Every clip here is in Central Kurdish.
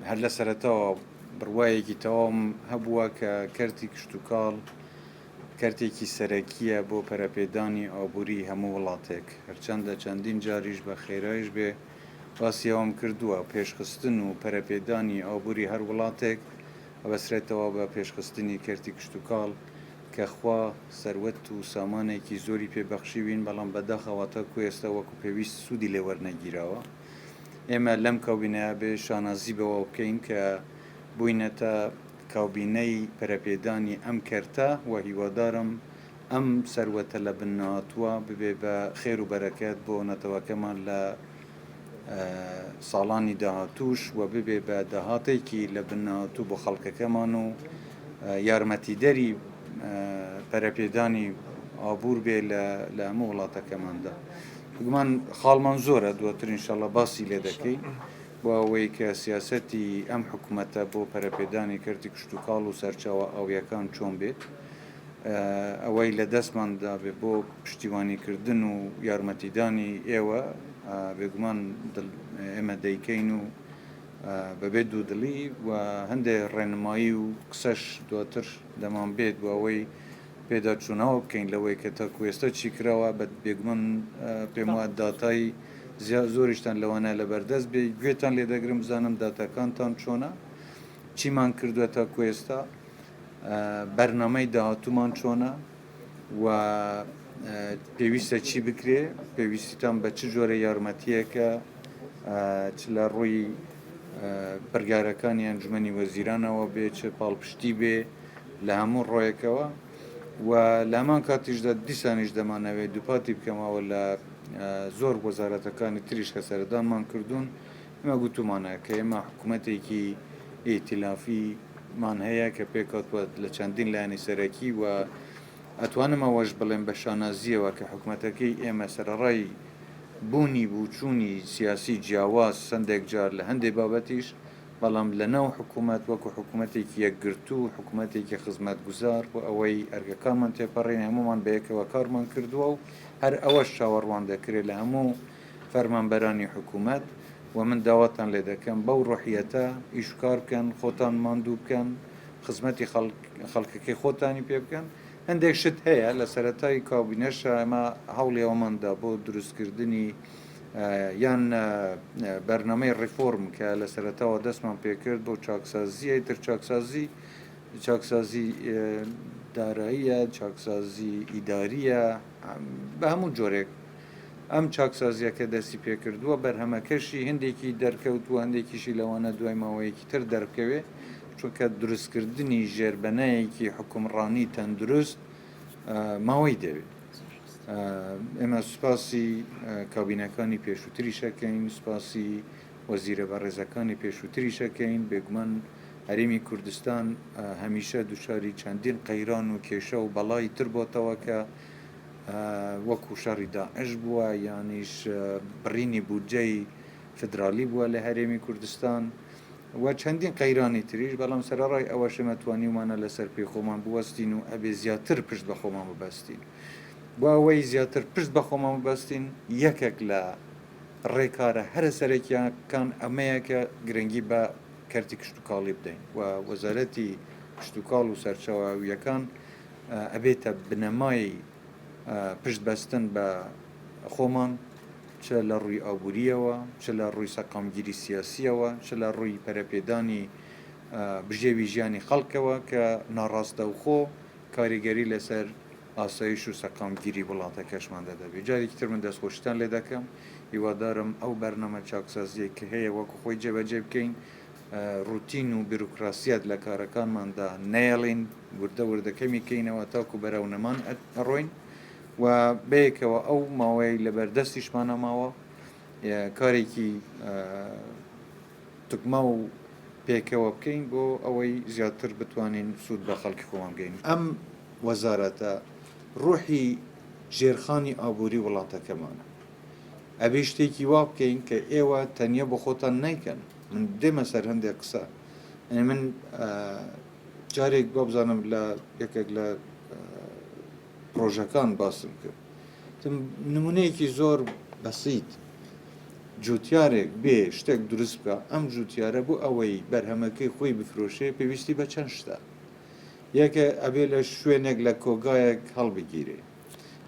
هەر لە سەرەتاوە بڕوایەکی تەواوم هەبووە کە کەرتی کشتوکاڵ کەرتێکی سەرەکییە بۆ پەرەپێدانی ئابووری هەموو وڵاتێک، هەرچەندە چەندین جاریش بە خێرایش بێ باسی ئەوەم کردووە، پێشخستن و پەرەپێدانی ئابووری هەر وڵاتێک ئەبەسرێتەوە بە پێشخستنی کەرتی کشتوکاڵ کە خوا سەروەت و سامانێکی زۆری پێ بەخشیوین، بەڵام بەداخەوە تاکو ئێستا وەکو پێویست سوودی لێ وەرنەگیراوە. ئێمە لەم کابینەیە بێ شانازی بەوە بکەین کە بووینەتە کابینەی پەرەپێدانی ئەم کەرتە و هیوادارم ئەم سەروەتە لە بن نەهاتووە ببێ بە خێر و بەرەکەت بۆ نەتەوەکەمان لە ساڵانی داهاتووش و ببێ بە داهاتێکی لە بن نەهاتوو بۆ خەڵکەکەمان و یارمەتیدەری پەرەپێدانی ئابوور بێ لە هەموو وڵاتەکەماندا. بێگومان خاڵمان زۆرە دواتر ئینشاڵڵا باسی لێ دەکەین بۆ ئەوەی کە سیاسەتی ئەم حکوومەتە بۆ پەرەپێدانی کەرتی کشتوکاڵ و سەرچاوە ئاوییەکان چۆن بێت، ئەوەی لە دەستماندا بێت بۆ پشتیوانیکردن و یارمەتیدانی ئێوە بێگومان ئێمە دەیکەین و بەبێ دوودڵی و هەندێ ڕێنمایی و قسەش دواتر دەمان بێت بۆ ئەوەی پێداچوونەوە بکەین لەوەی کە تاکو ئێستا چی کراوە، بە بێگومان پێم وایە داتای زۆریشتان لەوانەیە لەبەردەست بێ، گوێتان لێ دەگرم بزانم داتاکانتان چۆنە، چیمان کردووە تاکو ئێستا، بەرنامەی داهاتوومان چۆنە و پێویستە چی بکرێ، پێویستیتان بە چ جۆرە یارمەتییەکە چ لە ڕووی بڕیارەکانی ئەنجومەنی وەزیرانەوە بێ، چ پاڵپشتی بێ لە هەموو ڕۆیەکەوە و لە هەمان کاتیشدا دیسانیش دەمانەوێت دووپاتی بکەمەوە لە زۆر وەزارەتەکانی تریش کە سەردانمان کردوون ئێمە گوتومانە کە ئێمە حکوومەتێکی ئیتیلافیمان هەیە کە پێکهاتووە لە چەندین لایەنی سەرەکی و ئەتوانم ئەوەش بڵێم بە شانازییەوە کە حکوومەتەکەی ئێمە سەرەڕای بوونی بووچوونی سیاسی جیاواز هەندێک جار لە هەندێک بابەتیش بەڵام لە ناو حکوومەت وەکوو حکوومەتێکی یەکگرتوو، حکوومەتێکی خزمەتگوزار بۆ ئەوەی ئەرکەکانمان تێپەڕێنین هەموومان بەیەکەوە کارمان کردووە و هەر ئەوەش چاوەڕوان دەکرێت لە هەموو فەرمانبەرانی حکوومەت و من داواتان لێ دەکەم بەو ڕۆحیەتە ئیش و کار بکەن، خۆتان ماندوو بکەن، خزمەتی خەڵکەکەی خۆتانی پێ بکەن. هەندێک شت هەیە لە سەرەتای کابینەشا ئێمە هەوڵی ئەوەمان دا بۆ دروستکردنی یان بەرنامەی ڕیفۆرم کە لە سەرەتاوە دەستمان پێکرد بۆ چاکسازیە ئیتر چاکسازی چاکسازی داراییە چاکسازی ئیداریە بە هەموو جۆرێک ئەم چاکسازیە کە دەستی پێکردووە بەرهەمەکەشی هەندێکی دەرکەوتووە هەندێکیشی لەوانە دوای ماوەیەکی تر دەربکەوێ چونکە دروستکردنی ژێربەنایەکی حکومڕانی تەندروست ماوەی دەوێت. ئێمە سوپاسی کابینەکانی پێشووتریش ئەکەین، سوپاسی وەزیرە بەڕێزەکانی پێشووتریش ئەکەین، بێگومان هەرێمی کوردستان هەمیشە دووچاری چەندین قەیران و کێشە و بەڵای تر بۆتەوە کە وەکو شەڕی داعش بووە یانیش بڕینی بودجەی فیدرالی بووە لە هەرێمی کوردستان و چەندین قەیرانی تریش، بەڵام سەرەڕای ئەوەش ئێمە توانیومانە لەسەر پێی خۆمان بوەستین و ئەبێ زیاتر پشت بە خۆمان ببەستین. بۆ ئەوەی زیاتر پشت بە خۆمان ببەستین، یەکێک لە ڕێکارە هەرە سەرەکییەکان ئەمەیە کە گرنگی بە کەرتی کشتوکاڵی بدەین و وەزارەتی کشتوکاڵ و سەرچاوە ئاوییەکان ئەبێتە بنەمای پشت بەستن بە خۆمان چ لە ڕووی ئابوورییەوە، چ لە ڕووی سەقامگیری سیاسییەوە، چ لە ڕووی پەرەپێدانی بژێوی ژیانی خەڵکەوە کە ناڕاستەوخۆ کاریگەری لەسەر ئاسایش و سەقامگیری وڵاتەکەشماندا دەبێت. جارێکی تر من دەستخۆشیتان لێ دەکەم، هیوادارم ئەو بەرنامە چاکسازییەی کە هەیە وەکو خۆی جێبەجێ بکەین، ڕوتین و بیرۆکراسیەت لە کارەکانماندا نەیەڵین، وردە وردە کەمی کەینەوە تاکو بەرەو نەمان ئەڕۆین و بەیەکەوە ئەو ماوەیەی لەبەردەستیشمانە ماوە کارێکی توکمە و پێکەوە بکەین بۆ ئەوەی زیاتر بتوانین سوود بە خەڵکی خۆمان بگەین. ئەم وەزارەتە ڕوحی ژێرخانی ئابووری وڵاتەکەمانە. ئەبێ شتێکی وا بکەین کە ئێوە تەنیا بۆ خۆتان نایکەن. من دێمە سەر هەندێک قسە. یانی من جارێک وابزانم لە یەکێک لە پڕۆژەکان باسم کرد. نمونەیەکی زۆر بەسیت. جوتیارێک بێ شتێک دروست بکا، ئەم جوتیارە بۆ ئەوەی بەرهەمەکەی خۆی بفرۆشێ پێویستی بە چەند شتە. یەکە ئەبێ لە شوێنێک لە کۆگایەک هەڵبگیرێ،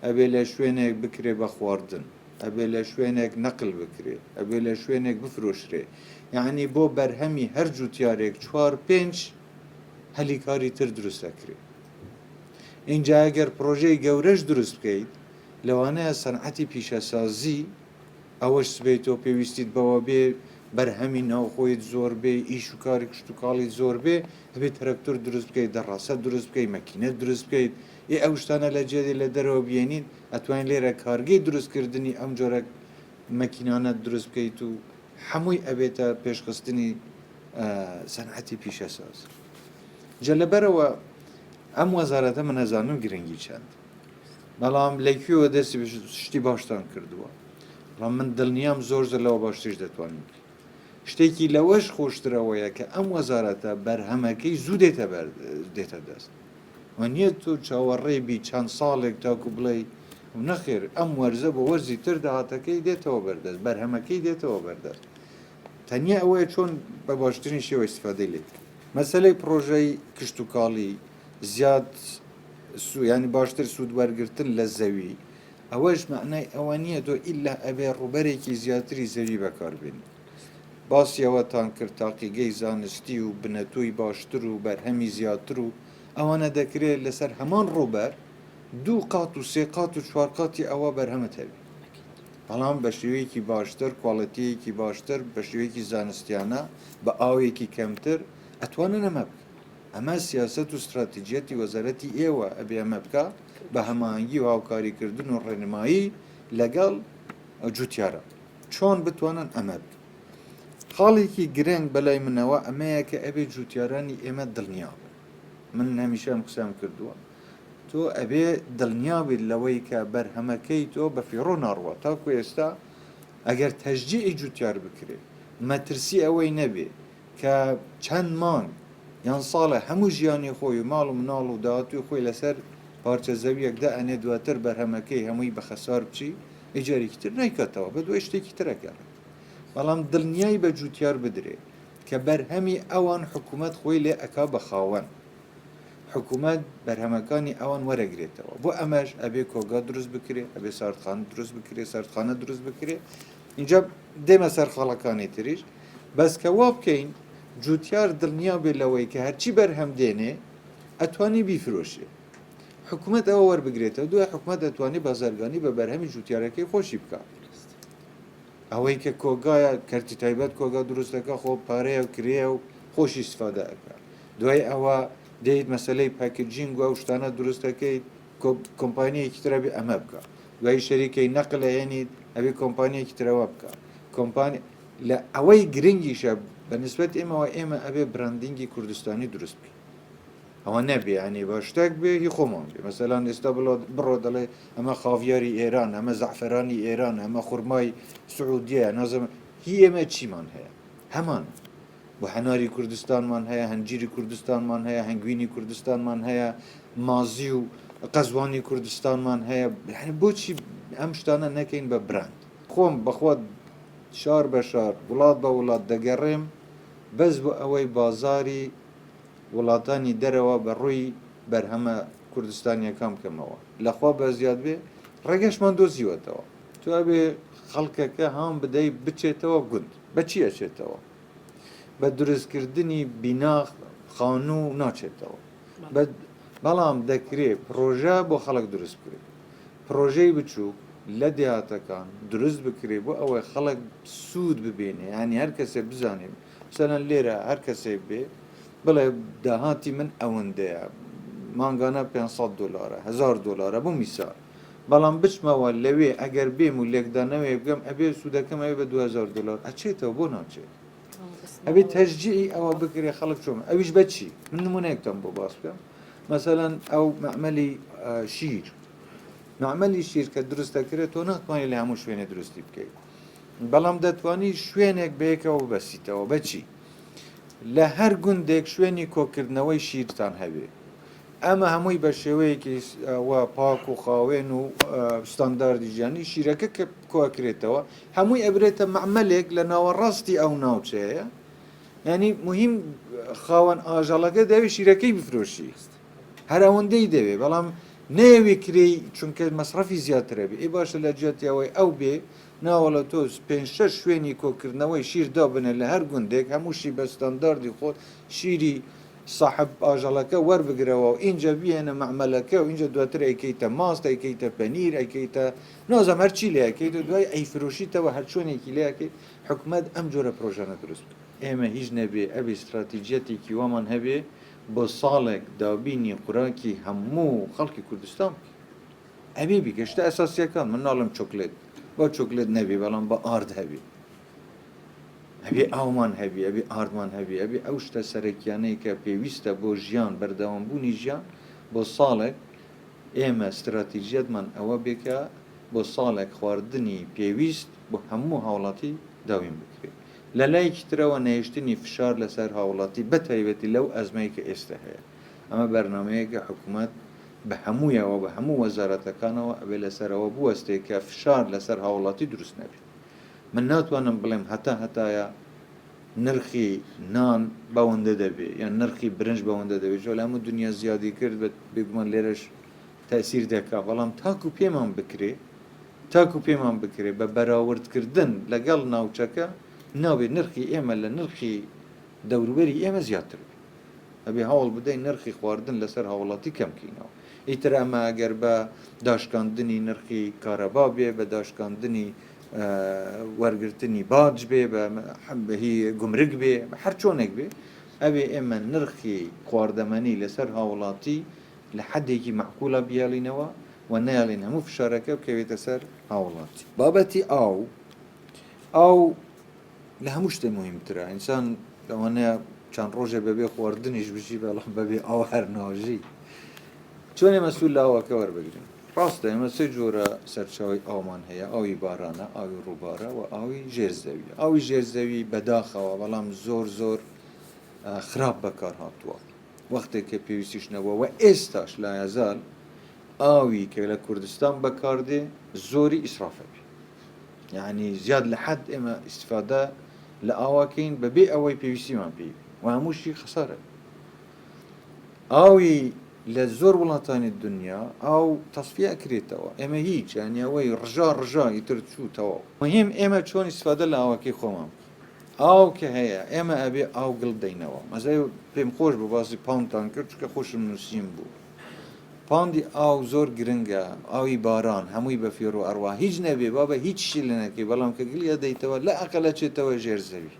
ئەبێ لە شوێنێک بکرێ بە خواردن، ئەبێ لە شوێنێک نەقل بکرێ، ئەبێ لە شوێنێک بفرۆشرێ. یەعنی بۆ بەرهەمی هەر جوتیارێک چوار پێنج هەلی کاری تر دروست ئەکرێ. ئینجا ئەگەر پڕۆژەی گەورەش دروست بکەیت لەوانەیە سەنعەتی پیشەسازی ئەوەش سبەی تۆ پێویستیت بەوە بێ بەرهەمی ناوخۆیت زۆر بێ ئیش و کاری کشتوکاڵیت زۆر بێ ئەبێ تەرەکتۆر دروست بکەیت دەڕاسە دروست بکەیت مەکینە دروست بکەیت ئێ ئەو شتانە لە جێ لە دەرەوە بێنیت ئەتوانین لێرە کارگەی دروستکردنی ئەم جۆرە مەکینانە دروست بکەیت و هەمووی ئەبێتە پێشخستنی سەنعەتی پیشەسازی جا لەبەرەوە ئەم وەزارەتە من ئەزانم گرنگی چەند بەڵام لە کوێوە دەستی شتی باشتان کردووە بەڵام من دڵنیام زۆر زۆر لەوە باشتریش دەتوانین بکەین شتێکی لەوەش خۆشترەوەیە کە ئەم وەزارەتە بەرهەمەکەی زوو دێتە بەر دێتە دەست و نییە تۆ چاوەڕێ بی چەند ساڵێک تاکو بڵێ نەخێر ئەم وەرزە بۆ وەرزی تر داهاتەکەی دێتەوە بەردەست بەرهەمەکەی دێتەوە بەردەست تەنیا ئەوەیە چۆن بە باشترین شێوە ئیسفادەی لێ بکەین. مەسەلەی پڕۆژەی کشتوکاڵی زیاد ینی باشتر سوود وەرگرتن لە زەوی ئەوەش مەعنای ئەوە نییە تۆ ئیلا ئەبێ ڕووبەرێکی زیاتری زەوی بەکاربێنی. باسی ئەوەتان کرد تاقیگەی زانستی و بنەتۆی باشتر و بەرهەمی زیاتر و ئەوانە دەکرێت لەسەر هەمان ڕووبەر دوو قات و سێ قات و چوار قاتی ئەوە بەرهەمت هەبێ. بەڵام بە شێوەیەکی باشتر، کواڵێتییەکی باشتر، بە شێوەیەکی زانستیانە، بە ئاوێکی کەمتر ئەتوانن ئەمە بکەن. ئەمە سیاسەت و ستراتیجیەتی وەزارەتی ئێوە ئەبێ ئەمە بکا بە هەماهەنگی و هاوکاریکردن و ڕێنمایی لەگەڵ جوتیاران چۆن بتوانن ئەمە بکەن. خاڵێکی گرنگ بەلای منەوە ئەمەیە کە ئەبێ جوتیارانی ئێمە دڵنیا بن. من هەمیشە ئەم قسەم کردووە. تۆ ئەبێ دڵنیا بیت لەوەی کە بەرهەمەکەی تۆ بە فیڕۆ ناڕوا تاکو ئێستا ئەگەر تەشجیعی جوتیار بکرێ مەترسی ئەوەی نەبێ کە چەند مانگ یان ساڵە هەموو ژیانی خۆی و ماڵ و مناڵ و داهاتووی خۆی لەسەر پارچە زەویەک دائەنێ دواتر بەرهەمەکەی هەمووی بە خەسار بچی ئەی جارێکی تر نایکاتەوە بە دوای شتێکی تر ئەگەڕێت بەڵام دڵنیای بە جوتیار بدرێ کە بەرهەمی ئەوان حکوومەت خۆی لێ ئەکا بە خاوەن حکومەت بەرهەمەکانی ئەوان وەرەگرێتەوە بۆ ئەمەش ئەبێ کۆگا دروست بکرێ ئەبێ ساردخانە دروست بکرێ ساردخانە دروست بکرێ اینجا دێمە سەر خاڵەکانی تریش بەس کە وا بکەین جوتیار دڵنیا بێ لەوەی کە هەرچی بەرهەم دێنێ ئەتوانی بیفرۆشێ حکومەت ئەوە وەربگرێتەوە دوای حکومەت دەتوانێت بازرگانی بە بەرهەمی جوتیارەکەی خۆشی بکات ئەوەی کە کۆگایە کەرتی تایبەت کۆگا دروست دەکا خۆ پارەیە و کرێیە و خۆشی ئیستفادە ئەکا دوای ئەوە دێیت مەسەلەی packaging و ئەو شتانە دروست دەکەیت کۆمپانیەکی تر ئەبێ ئەمە بکا دوای شەریکەی نەقل ئەهێنیت ئەبێ کۆمپانیەکی ترەوە بکا کۆمپانی لە ئەوەی گرنگیشە بە نسبەت ئێمەوە ئێمە ئەبێ branding ی کوردستانی دروست بکەین ئەوە نەبێ یانی بە شتێک بێ هی خۆمان بێ مەسەلەن ئێستا بڵۆ بڕۆ دەڵێ ئەمە خاڤیاری ئێران ئەمە زەعفەرانی ئێران ئەمە خورمای سعودیە نازم هی ئێمە چیمان هەیە هەمان بۆ هەناری کوردستانمان هەیە هەنجیری کوردستانمان هەیە هەنگوینی کوردستانمان هەیە مازی و قەزوانی کوردستانمان هەیە یعنی بۆچی ئەم شتانە نەکەین بە براند خۆم بەخوا شار بە شار وڵات بە وڵات دەگەڕێم بەس بۆ ئەوەی بازاری وڵاتانی دەرەوە بە ڕووی بەرهەمە کوردستانیەکان بکەمەوە لەخوا بەزیاد بێ ڕێگەشمان دۆزیوەتەوە تۆ ئەبێ خەڵکەکە هان بدەی بچێتەوە گوند بەچی ئەچێتەوە بە دروستکردنی بینا خانوو ناچێتەوە بەڵام دەکرێ پڕۆژە بۆ خەڵک دروست بکرێت پڕۆژەی بچووک لە دێهاتەکان دروست بکرێ بۆ ئەوەی خەڵک سوود ببینێ یانی هەر کەسێ بزانێ مەسەلەن لێرە هەر کەسێک بێ بڵێ داهاتی من ئەوەندەیە مانگانە 500 دلارە 1000 دلارە بۆ میسال بەڵام بچمەوە لەوێ ئەگەر بێم و لێکدانەوەی بکەم ئەبێ سوودەکەم ئەوێ بە 2000 دلار ئەچێتەوە بۆ ناچێت ئەبێ تەشجیعی ئەوە بکرێ خەڵک چۆن ئەویش بە چی من نمونەیەکتان بۆ باس بکەم مەسەلەن ئەو مەعمەلی شیر مەعمەلی شیر کە دروست دەکرێت تۆ ناتوانانی لە هەموو شوێنێ دروستی بکەیت بەڵام دەتوانی شوێنێک بەیەکەوە ببەستیتەوە بە چی؟ لە هەر گوندێک شوێنی کۆکردنەوەی شیرتان هەبێ. ئەمە هەمووی بە شێوەیەکی وا پاک و خاوێن و ستانداردی ژیانی شیرەکە کە کۆئەکرێتەوە هەمووی ئەبرێتە مەعمەلێک لە ناوەڕاستی ئەو ناوچەیە یانی مهم خاوەن ئاژەڵەکە دەوێت شیرەکەی بفرۆشی هەر ئەوەندەی دەوێ بەڵام نەیەوێ کرێی چونکە مەسرەفی زیاترە بێ ئەی باشە لە جیاتی ئەوەی ئەو بێ ناوەڵە تۆ پێنج شەش شوێنی کۆکردنەوەی شیر دابنێ لە هەر گوندێک هەمووشی بە ستانداردی خۆت شیری ساحەب ئاژەڵەکە وەربگرەوە و ئینجا بیهێنە مەعمەلەکە و ئینجا دواتر ئەیکەیتە ماست ئەیکەیتە پەنیر ئەیکەیتە نازانم هەرچی لێ ئەکەیت و دوای ئەیفرۆشیتەوە هەرچۆنێکی لێ ئەکەیت حکومەت ئەم جۆرە پرۆژانە دروست بکات. ئێمە هیچ نەبێ ئەبێ ستراتیجیەتێکی وامان هەبێ بۆ ساڵێک دابینی خوراکی هەموو خەڵکی کوردستان بکەین. ئەبێ بیکەین. شتە ئەساسیەکان من ناڵێم چۆکلێت با چۆکلێت نەبێ بەڵام با ئارد هەبێ. ئەبێ ئاومان هەبێ، ئەبێ ئاردمان هەبێ، ئەبێ ئەو شتە سەرەکیانەی کە پێویستە بۆ ژیان، بەردەوامبوونی ژیان بۆ ساڵێک، ئێمە ستراتیژیەتمان ئەوە بێ کە بۆ ساڵێک خواردنی پێویست بۆ هەموو هاوڵاتی داوین بکرێ. لە لایەکی ترەوە نەهێشتنی فشار لەسەر هاوڵاتی بە تایبەتی لەو ئەزمەی کە ئێستە هەیە. ئەمە بەرنامەیەکە حکومەت بە هەموویەوە، بە هەموو وەزارەتەکانەوە ئەبێ لەسەر ئەوە بوەستێ کە فشار لەسەر هاوڵاتی دروست نەبێت. من ناتوانم بڵێم هەتا هەتایە نرخی نان بەوەندە دەبێ یان نرخی برنج بەوەندە دەبێت چۆ لە هەموو دنیا زیادی کرد بە بێگومان لێرەش تەسیر دەکا بەڵام تاکو پێمان بکرێ تاکو پێمان بکرێ بە بەراوردکردن لەگەڵ ناوچەکە نابێت نرخی ئێمە لە نرخی دەوروبەری ئێمە زیاتر بێ. ئەبێ هەوڵ بدەین نرخی خواردن لەسەر هاوڵاتی کەم کەینەوە. ئیتر ئەمە ئەگەر بە داشکاندنی نرخی کارەبا بێ، بە داشکاندنی وەرگرتنی باج بێ، بە هی گومرگ بێ، بە هەر چۆنێک بێ، ئەبێ ئێمە نرخی خواردەمەنی لەسەر هاوڵاتی لە حەدێکی مەعقولا بیهێڵینەوە و نەیەڵین هەموو فشارەکە بکەوێتە سەر هاوڵاتی. بابەتی ئاو، ئاو لە هەموو شتێ موهیمترە ئینسان لەوانەیە چەند ڕۆژێ بەبێ خواردنیش بژی بەڵام بەبێ ئاو هەر ناژی چۆن ئێمە سوود لە ئاوەکە وەربگرین ڕاستە ئێمە سێ جۆرە سەرچاوی ئاومان هەیە ئاوی بارانە ئاوی ڕووبارە و ئاوی ژێر زەوی ئاوی ژێر زەوی بەداخەوە بەڵام زۆر زۆر خراپ بەکار هاتووە وەختێک کە پێویستیش نەبووە و ئێستاش لایەزال ئاوی کە لە کوردستان بەکاردێ زۆری ئیسرافە بێ یەعنی زیاد لە حەد ئێمە ئیستفادە لە ئاواکەین بەبێ ئەوەی پێویستیمان پێی و هەمووشی خەسارە ئاوی لە زۆر وڵاتانی دنیا ئاو تەسفیە ئەکرێتەوە ئێمە هیچ یانی ئەوەی ڕژا ڕژا ئیتر چوو تەواو مهم ئێمە چۆن ئیستفادە لە ئاوەکەی خۆمان بکەین ئاو کە هەیە ئێمە ئەبێ ئاو گڵ دەینەوە مەزای پێم خۆش بوو باسی پاندتان کرد چونکە خۆشم نووسیم بوو پاندی ئاو زۆر گرنگە ئاوی باران هەمووی بە فیڕۆ ئەڕوا هیچ نەبێ بابە هیچ شی لێ نەکەی بەڵام کە گلی ئەدەیتەوە لە ئەقەل ئەچێتەوە ژێر زەوی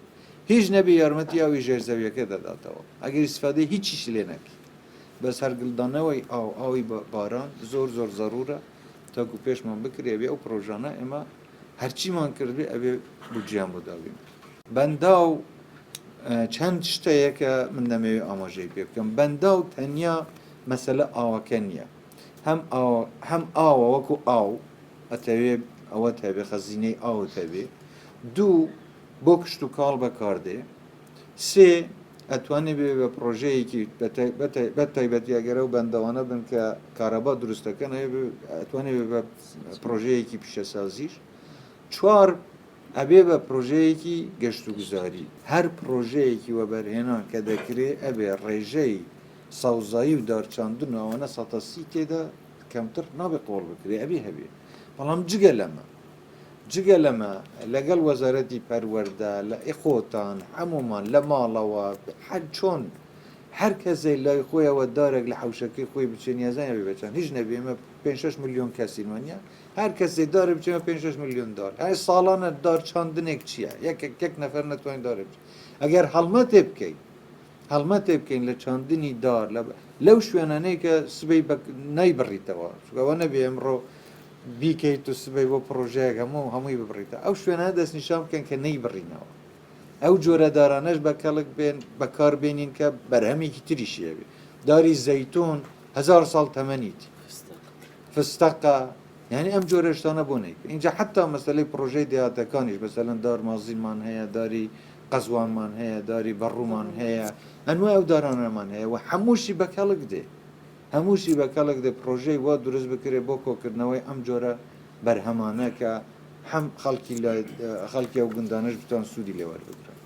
هیچ نەبێ یارمەتی ئاوی ژێر زەویەکە دەداتەوە ئەگەر ئیستفادەی هیچیشی لێ نەکەی بەس هەر گلدانەوەی ئاو ئاوی باران زۆر زۆر زەرورە تاکو پێشمان بکرێ ئەبێ ئەو پرۆژانە ئێمە هەرچیمان کردبێ ئەبێ بودجەیان بۆ دابین بکەین. بەنداو چەند شتەیە کە من دەمەوێت ئاماژەی پێ بکەم بەنداو تەنیا مەسەلە ئاوەکە نییە هەم ئاو هەم ئاوە وەکو ئاو ئەتەوێ ئەوەت هەبێ خەزینەی ئاوت هەبێ دوو بۆ کشت و کاڵ بەکاردێ سێ ئەتوانێ بێ بە پرۆژەیەکی بە تایبەتی ئەگەر ئەو بەنداوانە بن کە کارەبا دروست دەکەن ئەتوانێ بێ بە پرۆژەیەکی پیشەسازیش چوار ئەبێ بە پرۆژەیەکی گەشتوگوزاری. هەر پرۆژەیەکی وەبەرهێنان کە دەکرێ ئەبێ ڕێژەی سەوزایی و دارچاندن و ئەوانە سەتا سی تێدا کەمتر نابێ قبوڵ بکرێ ئەبێ هەبێ بەڵام جگە لەمە جگە لەمە لەگەڵ وەزارەتی پەروەردە لە خۆتان هەموومان لە ماڵەوە هەر چۆن هەر کەسێک لای خۆیەوە دارێک لە حەوشەکەی خۆی بچێنی ئەزانێ ئەبێ بە چەند هیچ نەبێ ئێمە پێنج شەش ملیۆن کەسین وانیە هەر کەسێک دارێ بچێنە پێنج شەش ملیۆن دار هەر ساڵانە دار چاندنێک چییە یەک یەک نەفەر نەتوانین دارێ بچێ ئەگەر هەڵمەتێ بکەین هەڵمەتێ بکەین لە چاندنی دار لە لەو شوێنانەی کە سبەی بە نایبڕیتەوە چونکە ئەوە نەبێ ئەمڕۆ بیکەیت و سبەی بۆ پڕۆژەیەک هەموو هەمووی ببڕیتە ئەو شوێنانە دەستنیشان بکەن کە نەیبڕینەوە ئەو جۆرە دارانەش بە کەڵک بێن بەکار بێنین کە بەرهەمێکی تریشی هەبێ داری زەیتون هەزار ساڵ تەمەنیتی فستەقە یانی ئەم جۆرە شتانە بۆ نەیکەن ئینجا حەتا مەسەلەی پڕۆژەی دێهاتەکانیش مەسەلەن دار مازینمان هەیە داری قەزوانمان هەیە داری بەڕوومان هەیە ئەنوای ئەو دارانەمان هەیە و هەمووشی بە کەڵک دێ. هەمووشی بە کەڵک دێ پڕۆژەی وا دروست بکرێ بۆ کۆکردنەوەی ئەم جۆرە بەرهەمانە کە هەم خەڵکی لە خەڵکی ئەو گوندانەش بتوان سوودی لێ وەربگرن.